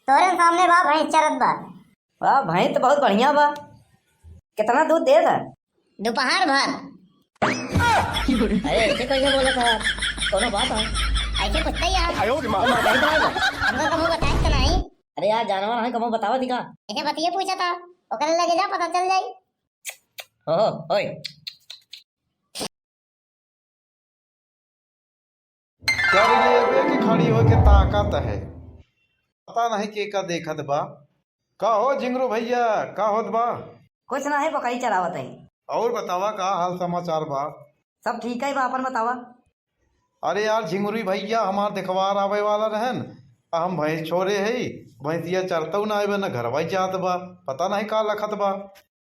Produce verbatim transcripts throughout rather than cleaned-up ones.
तोरे सामने बा, भैंस चरत बा। वाह, भैंस तो बहुत बढ़िया बा। कितना दूध देत है? दोपहर भर। अरे, ऐसे कैसे बोलत है? कौनो बात है? ऐसे पूछते ही यार। आयो रे माँ। कौनो बात है? हमको कबो बताए तो नहीं। अरे यार, जानवर है, कबो बतावा दिखा। ऐसे बतिये पूछा था, ओकरे लगे जा, पता चल जाई। हो, हो, ओए। चर लेबे के खड़ी होके ताकत है। पता नहीं के का देखत बा। का हो झिंगरू भैया, का होत बा? कुछ ना है, बकरी चरावत है। और बतावा, का हाल समाचार बा? सब ठीक है बा, अपन बतावा। अरे यार झिंगुरी भैया, हमार देखवार आवे वाला रहन, आ हम भैंस छोरे हई, भैंसिया चरतऊ ना आवे, न घरवा ही जात बा, पता नहीं का लखत बा।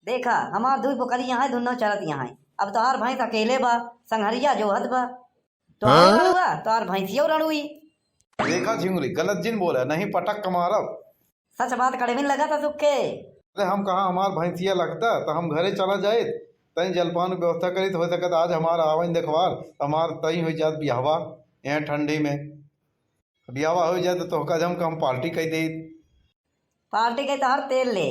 देखा, हमार दुई बोकरी यहाँ है, दुन्नो चरत यहाँ है। अब तोहार भैंस अकेले बा, संघरिया जोहत बा। तोहार हाँ? रड़ुआ, तोहार भैंसियो रड़ुई। देखा झिंगुरी, गलत जिन बोला, नहीं पटक के मारब। सच बात कड़विन लगा था सुख के। अरे हम कहा हमार भैंसिया लगता, तो हम घरे चला जाइत, तनी जलपान के व्यवस्था करीत, हो सकत आज हमार आवन देखवार, तो हमार तई हो जात बियाहवा, यहाँ ठंडी में बियाहवा हो जात, तो तोहका जम के हम पार्टी कई देइत। पार्टी के तोहर तेल ले,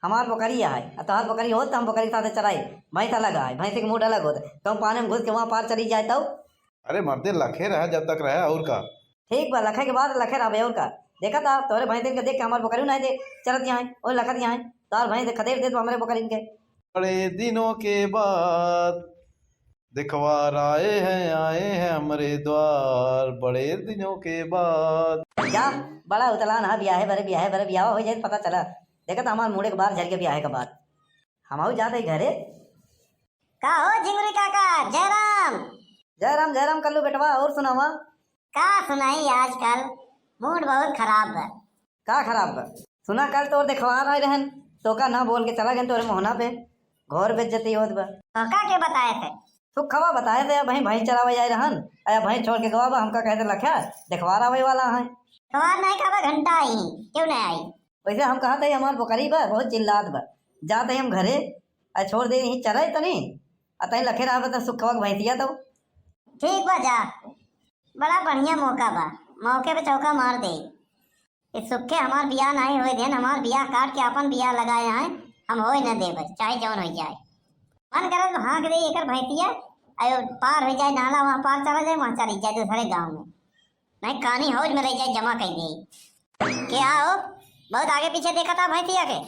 हमार बोकरी है, आ तोहर बोकरी होत तो हम बोकरी के साथे चराई, भैंस अलग है, भैंस के मूड अलग होत, कहूँ पानी में घुस के वहाँ पार चली जाए तब। अरे मर्दे, लखे रहे जब तक रहे, और का। ठीक बा, लखे के बाद लखे रहबे, और का। देखा था, तोहरे भैंसिन के देख के हमार बोकरी नहीं दे, चलत यहाँ, और लखत यहाँ, तोहर भैंस खदेड़ देत बा हमरे बोकरिन के। बड़े दिनों के बाद देखवार आए हैं, आए हैं हमरे द्वार, बड़े दिनों के बाद। जा, बड़ा उतलान हा, बियाहे बरे, बियाहे बरे, बियाह हो जाए, पता चला। देखा था, हमार मूड़े के बाल झड़ के बियाहे के बाद। हम आऊ जात है घरे। का हो झिंगुरी काका, जय राम। जय राम, जय राम कल्लू बेटवा, और सुनावा? का सुनाई, आजकल मूड बहुत खराब बा। का खराब बा? सुना, कल तोर देखवार आए रहन, तोका ना बोल के चला गए तोरे मोहना पे, घोर बेइज्जती होत बा। तोका के बताए थे? सुखवा बताए थे, अब भैंस चरावे आए रहन, अरे भैंस छोड़ के गवा बा, हमका कहते लख्या देखवार आवे वाला है। देखवार नहीं का बा, घंटा आई, क्यों नहीं आई? वैसे हम कहा थे हमार बोकरी बा, बहुत चिल्लात बा, जाते हम घरे, आ छोड़ दे यहीं चरे तनी, आ तहीं लखे रहा बता सुखवा के भैंसिया तो। ठीक बा, जा, बड़ा बढ़िया मौका बा, मौके पे चौका मार दे। इस सुखे हमार बियाह नहीं होए देन, हमार बियाह काट के अपन बियाह लगाए हैं, हम होए न देब, चाहे जौन हो जाए। मन करत तो हाँक दे एकर भैंसिया, अयो पार हो जाए नाला, वहाँ पार चला जाए, वहाँ चली जाए दूसरे गाँव में, नहीं कानी हौज में रह जाए, जमा कर दे। क्या हो, बहुत आगे पीछे देखा था भैंसिया के?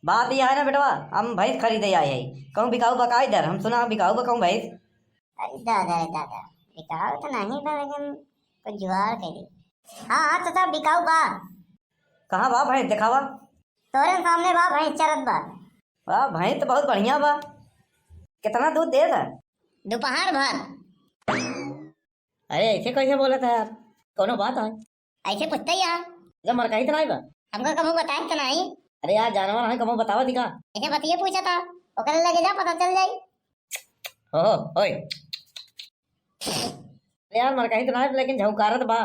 बात यह है ना बेटवा, हम भैंस खरीदे आए हैं, कहूँ बिकाऊ बा का इधर, हम सुना बिकाऊ बा कहूँ भैंस। अरे दादा रे दादा, बिकाऊ तो नहीं बा, लेकिन कुछ जुगाड़ कर दे। हाँ, हाँ, चाचा, बिकाऊ बा। कहाँ बा भैंस, देखावा। तोरे सामने बा, भैंस चरत बा। वाह, भैंस तो बहुत बढ़िया बा। कितना दूध देत है? दोपहर भर। अरे, ऐसे कैसे बोलत है यार? कौनो बात है? ऐसे पूछते ही यार। जब मरकही तो नहीं बा। हमको कबो बताए तो नहीं। अरे यार, जानवर है, कबो बतावा दिखा। ऐसे बतिये पूछा था, ओकरे लगे जा, पता चल जाई। हो, हो, ओए। अरे यार, मरकही तो ना है, लेकिन झौंकारत बा।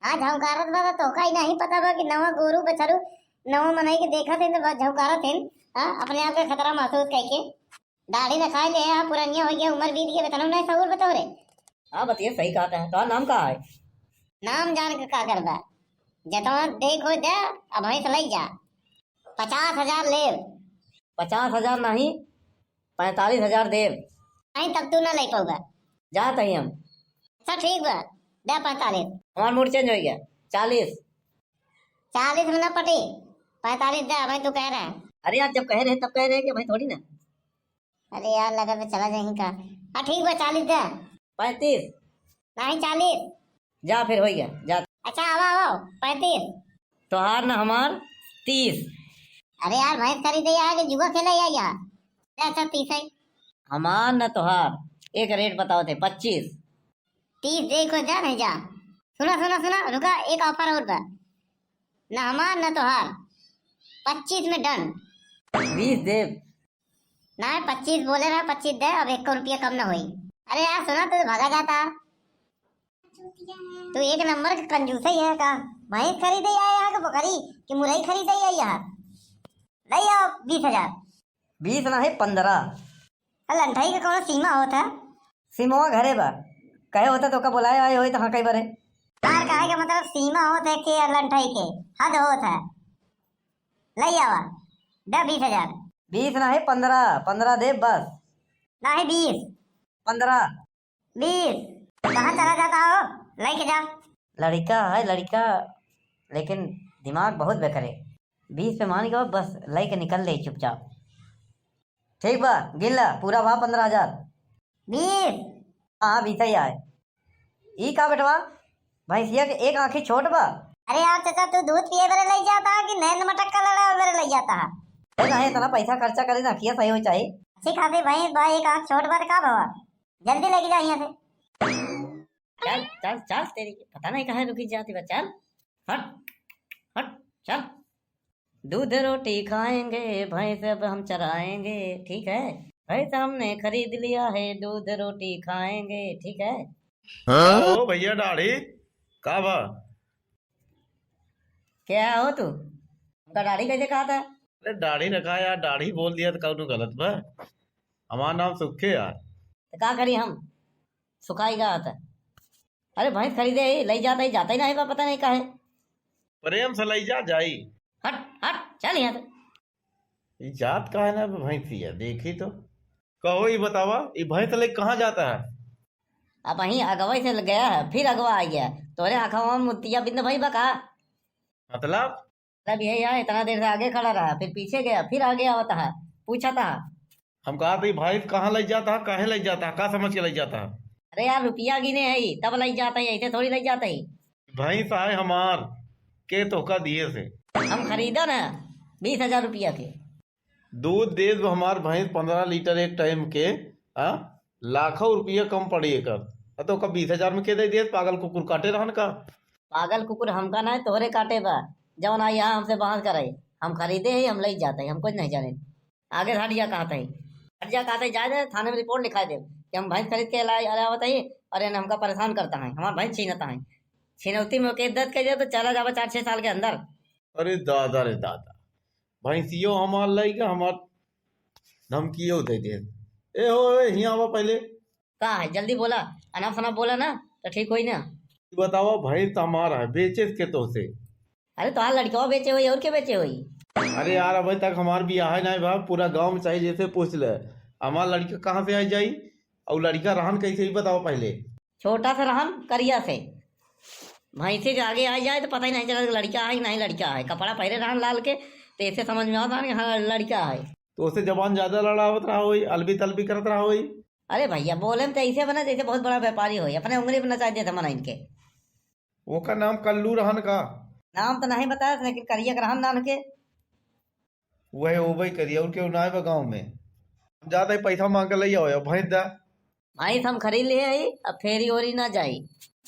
हाँ, झौंकारत बा, तो तोका ही नहीं पता बा कि नवा गोरू बछरू, नवा मनई के देखत है तो बस झौंकारत है। हाँ, अपने आप के खतरा महसूस करके। दाढ़ी रखाए ले, हाँ, पुरनिया हो गया, उम्र बीत गया, बेतनो नहीं सहूर बतौरे। हाँ, बतिया सही कहत है। तोहार नाम का है? नाम जान के का करबा? जतवा देख हो दे, अब भैंस लई जा। पचास हजार लेब। पचास हजार नहीं, पैंतालीस हजार देब। नहीं, तब तू ना ले पाऊबा। जात ही हम। अच्छा, ठीक बा, दे पैंतालीस। हमार मूड चेंज हो गया, चालीस। चालीस में ना पटी, पैंतालीस दे, भाई तू कह रहा है। अरे यार, जब कह रहे तब कह रहे कि भाई थोड़ी ना। अरे यार, लगा तो चला जाएंगे का। हाँ, ठीक बा, चालीस दे। पैंतीस। नहीं, चालीस। जा फिर, हो गया, जा। अच्छा, आवा, आवा, पैंतीस। तोहार ना हमार, तीस। अरे यार, भैंस खरीदे आया कि जुआ खेले आया यहाँ? अरे अच्छा, तीस है। हमार ना तोहार, एक रेट बताओ थे, पच्चीस। तीस दे को जा, नहीं जा। सुना, सुना, सुना, रुका, एक ऑफर और बा। ना हमार, ना तोहार, पच्चीस में डन। बीस देब। ना, पच्चीस बोले रहा, पच्चीस दे, अब एक रुपया कम ना होई। अरे यार, सुना, तू तो भागा जाता। तू एक नंबर का कंजूस ही है का? भैंस खरीदे आए यहाँ के बकरी कि मुरई खरीदे आए यहाँ? ले आओ बीस हजार। बीस ना है, पन्द्रह। अरे लंठाई का कौनो सीमा होता है? सीमवा घरे बा, कहे होता तो का बुलाए आए होई तो हाँ कई बारे। तार कहे के मतलब सीमा होत है के लंठई के, हद होत है। लई आवा, दे बीस हजार। बीस नाही, पन्द्रह, पन्द्रह दे बस। नाही, बीस। पन्द्रह। बीस। कहाँ चला जाता हो? लइके जा। लड़िका है, लड़िका, लेकिन दिमाग बहुत बेकरे। बीस पे मान गवा, बस लइके निकल ले चुपचाप। ठीक बा, गिन ला, पूरा भा पन्द्रह हजार। बीस। हाँ, हाँ, बीस ही आए। ई का बेटवा, भैंसिया के एक आँखी छोट बा? अरे यार चाचा, तू दूध पिए बरे लई जाता है कि नैन मटक्का लड़ावे बरे लई जाता है? ए, नाही, इतना पैसा खर्चा करे ना, किया सही हो चाही। अच्छी खासी भैंस बा, एक आँख छोट बा, तो का भवा? जल्दी लेके जा यहाँ से। चल, चल, चल, तेरी के पता नहीं कहाँ रुकी जाती बा, चल, हट, हट, चल। दूध रोटी खाएंगे, भैंस अब हम चराएंगे, ठीक है? भैंस हमने खरीद लिया है, दूध रोटी खाएंगे, ठीक है? हाँ? ओ भैया दाढ़ी, का बा? क्या हो तू? हमका दाढ़ी कैसे कहा था? अरे दाढ़ी न कहा यार, दाढ़ी बोल दिया तो कौनो गलत बा? हमार नाम सुखे यार। तो का करी हम? सुखाई का होता? अरे भैंस खरीदे ही, लई जाता ही, जाता ही नाही बा, पता नहीं काहे। प्रेम से लई जा जाई। हट, हट, चल यहाँ से। ई जात काहे ना भैंसिया, देखी तो। कहो ई बतावा, ई भैंस लई कहाँ जाता है? अब वहीं अगवई से गया है, फिर अगवा आ गया। तोरे आँखवा में मोतिया बिंद भई बा का? मतलब? मतलब यही है, इतना देर से आगे खड़ा रहा, फिर पीछे गया, फिर आगे आवत है, पूछत है। हम कहा था, "ई भैंस कहाँ लई जाता है, काहे लई जाता है, का समझ के लई जाता है?" अरे यार, रुपया गिने है, तब लई जाता है, ऐसे थोड़ी लई जाता है। भैंस आए हमार, के तोहका दिए से? हम खरीदा ना, बीस हजार रुपया के। दूध देत बा हमार भैंस पन्द्रह लीटर एक टाइम के, आ? लाखों रुपया कम पड़ी एकर। आ तो का बीस हजार में के दे देत? पागल कुकुर काटे रहन का? पागल कुकुर हमका ना, तोहरे काटे बा, जौन आई यहाँ हमसे बहस करे। हम खरीदे ही, हम लई जाते ही, हम कुछ नहीं जाने। आगे से हट जा कहते ही, हट जा कहते ही, जाए दे, थाने में रिपोर्ट लिखाई दे कि हम भैंस खरीद के लाई, अरे आवत ही और इन्हें हमका परेशान करता है, हमार भैंस छीनता है। छीनौती में केस दर्ज कर दिया तो चला जावा चार छह साल के अंदर। अरे दादा रे दादा, भैंसियो हमार लइके हमार धमकियो दे दे। ए हो, ए, हियाँ आवा पहले। का है, जल्दी बोला, अनाप शनाप बोला ना तो ठीक होई ना। ई बतावा, भैंस तो हमार है, बेचे के तो से? अरे तोहार लड़कवा बेचे होई, और के बेचे होई? अरे यार, अबे तक हमार बियाह है नहीं बा, पूरा गाँव में चाहे जैसे पूछ ले, हमार लड़का कहाँ से आ जाई? और लड़का रहन कैसे, ई बतावा पहले। छोटा सा रहन करिया से, भैंसी के आगे आ जाए तो पता ही नहीं चला कि लड़का है कि नहीं लड़का है। कपड़ा पहरे रहन लाल के, तो ऐसे समझ में आता कि हाँ, लड़का है। तो उससे जबान ज्यादा लड़ावत रहा होई, अलबी तलबी करत रहा होई। अरे भैया, बोले में तो ऐसे बना जैसे बहुत बड़ा व्यापारी होई, अपने उंगली पे नचा देते मना इनके। ओकर नाम कल्लू रहन का? नाम तो नहीं बताया, लेकिन करिया के रहन नान के। वह ओबई करिया, और केहू ना बा गाँव में। हम जाते ही पैसा मांग के लई आओ, या भैंस दा। भैंस हम खरीद लिए हई, अब फेरी ओरी ना जाई।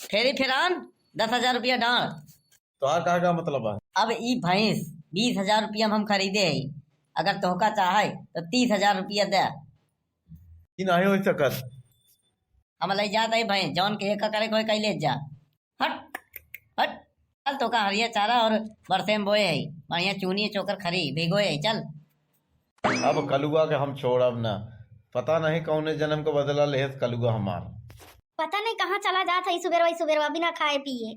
फेरी फेरान दस हजार रुपया डांड़। तोहार कहे का मतलब है? अब ई भैंस बीस हजार रुपया में हम खरीदे हई, अगर तोहका चाहे तो तीस हजार रुपया दे। ई नाहीं हो सकत। हम लई जात हई भैंस, जौन के का करे कोई कई ले जा। हट, हट। चल, तोका हरिया चारा और बरसे में बोए हई, बढ़िया चूनी चोकर खरी भिगोए हई, चल। अब कलुआ के हम छोड़ब ना, पता नहीं कौने जन्म के बदला लेहस कलुआ हमार। पता नहीं कहाँ चला जात है सुबेरवा, सुबेरवा बिना खाए पिए।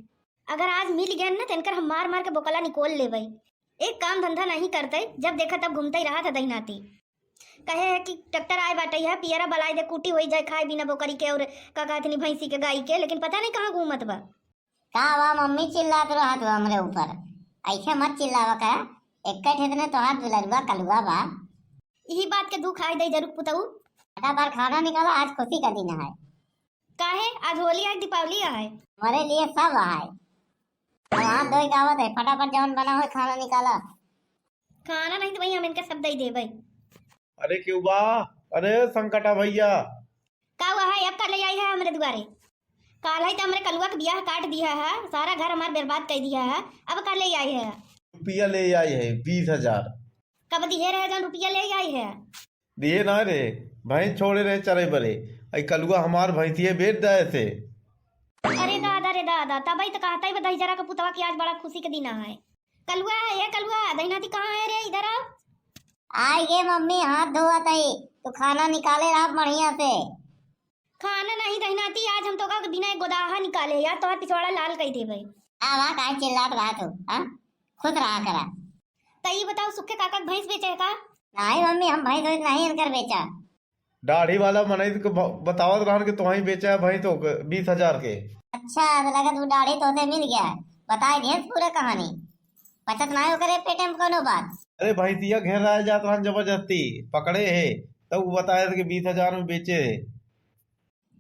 अगर आज मिल गए न, तो इनकर हम मार मार के बोकला निकोल लेबै। एक काम धंधा नहीं करते, जब देखा तब घूमते ही रहा था दहिनाती। कहे है कि ट्रैक्टर आए बाटे है, पियरा बलाए दे, कुटी होई जाए खाए बिना बोकरी के और का कहत नहीं भैंसी के, गाई के, लेकिन पता नहीं कहाँ घूमत बा। का बा मम्मी, चिल्लात रहत हो हमरे ऊपर? ऐसे मत चिल्लावा का, एक ठे इतने तोहार दुलरुआ कलुआ बा। यही बात के दुख आज दे जरूर पुतऊ। फटाफट खाना निकाला, आज खुशी का दिन है। काहे, आज होली है, दीपावली है? हमारे लिए सब है। अब हाथ धोए के आवत है, फटाफट जवन बना हो खाना निकाला। खाना नहीं तो वही हम इनके सब दे देबै। अरे क्यों बा? अरे संकटा भैया। का हुआ है? अब का ले आई है हमरे दुआरे? काल है तो हमरे कलुआ के बियाह काट दिया है, सारा घर हमार बर्बाद कर दिया है, अब का ले आई है? रुपया ले आई है बीस हजार। कब दिए रहे जौन रुपया ले आई है? दिए ना रे, भैंस छोड़े रहे चरे बरे, आई कलुआ हमार भैंसिए बेच दे से। अरे दादा रे दादा, तबई तो कहता ही बा दहिजरा के पुतवा कि आज बड़ा खुशी के दिन है। कलुआ, ए कलुआ, दहिनाती कहाँ है रे? इधर आओ। आई गे मम्मी, हाथ धोवत हई, तू खाना निकाले रहा बढ़िया से। खाना नहीं दहिनाती, आज हम तोका के बिना एक गोदाहा निकाले, या तोहर पिछवाड़ा लाल कई देबे। हाँ, वाह, काहे चिल्लात बा तू, हाँ? खुश रहा करा। त ई बताओ, सुखे काका के भैंस बेचे है का? नहीं मम्मी, हम भैंस वैंस नहीं इनकर बेचा। दाढ़ी वाला मनई के ब-, बतावत रहन कि तोहई बेचा है भैंस तो के, बीस हजार के। अच्छा, तो लगा तू दाढ़ी तोसे मिल गया, बताए दिहस पूरा कहानी। बचत नहीं ओकरे पेटे में कोनो बात। अरे भैंसिया घेराए जात रहन जबरदस्ती, पकड़े है, तब वो बताए थे कि बीस हजार में बेचे है।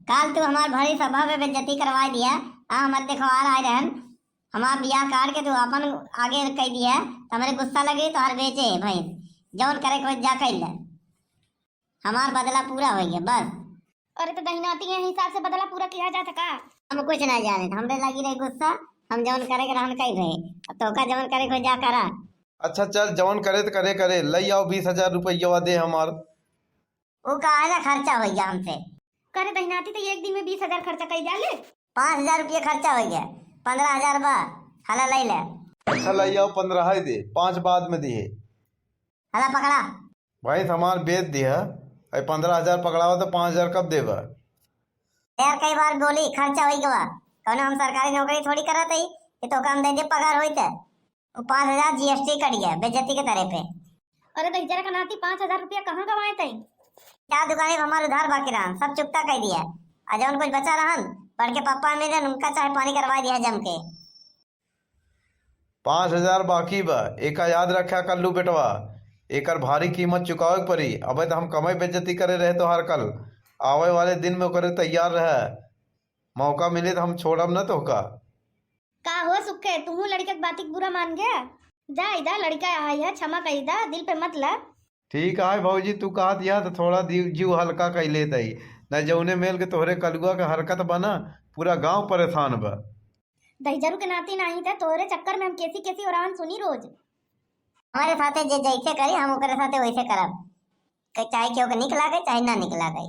काल तू हमार भरी सभा में बेइज्जती करवाए दिया, आ हमार देखवार आए रहन, हमार बियाह काट के तू अपन आगे कह दिया, तो हमरे गुस्सा लगे तो हर बेचे है भैंस, जौन करे के हो जा कर ले, हमार बदला पूरा हो गया बस। अरे तो दहिनाती, ये हिसाब से बदला पूरा किया जाता का? हम कुछ ना जाने, हमरे लगी रहे गुस्सा, हम जौन करे के रहन कही रहे, अब तोका जौन करे के हो जा करा। अच्छा चल, जौन करे तो करे करे, लई आओ बीस हजार रुपया दे हमार। वो का है ना, खर्चा हो गया हमसे। करे दहिनाती, तो एक दिन में बीस हजार खर्चा कई जा ले। पाँच हजार रुपया खर्चा हो गया, पन्द्रह हजार बा, हला लई ले। अच्छा लई आओ, पन्द्रह ही दे, पाँच बाद में दिए। हला पकड़ा। भैंस हमार बेच दिया, अरे पन्द्रह हजार पकड़ावा तो पाँच हजार कब देबा? यार कई बार बोली, खर्चा हो गवा, कौनो हम सरकारी नौकरी थोड़ी करत हई कि तो काम दे दे पगार होई ते। वो पाँच हजार जीएसटी कट गया बेइज्जती के तरह पे। अरे दहिजरा का नाती, पाँच हजार रुपया कहाँ गवाए तई? चार दुकानी पे हमार उधार बाकी रहन, सब चुकता कर दिया। और जौन कुछ बचा रहन, बड़के पापा मिले, उनका चाय पानी करवा दिया जम के। पाँच हजार बाकी बा, एका याद रखा कल्लू बेटवा, एकर भारी कीमत चुकावे के पड़ी। अबे तो हम कमाई बेइज्जती करे रहे तोहार कल, आवे वाले दिन में ओकरे तैयार रहे, मौका मिले तो हम छोड़ब न तोहका। का हो सुखे, तुहू लड़का के बाती के बुरा मान गया? जा इदा, लड़का आया है, क्षमा कई दा, दिल पे मत ला। ठीक है भौजी, तू कहत यह तो थोड़ा दि-, जीव हल्का कई लेत ही, न जौने मेल के तोहरे कलुआ के हरकत बना, पूरा गांव परेशान बा। दहिजरू के नाती नाही थे, तोहरे चक्कर में हम कैसी कैसी औरान सुनी रोज। हमारे साथे जे जैसे करी, हम ओकरे साथे वैसे करब, के-, चाहे केहू के निक लागे, चाहे ना निक लागे।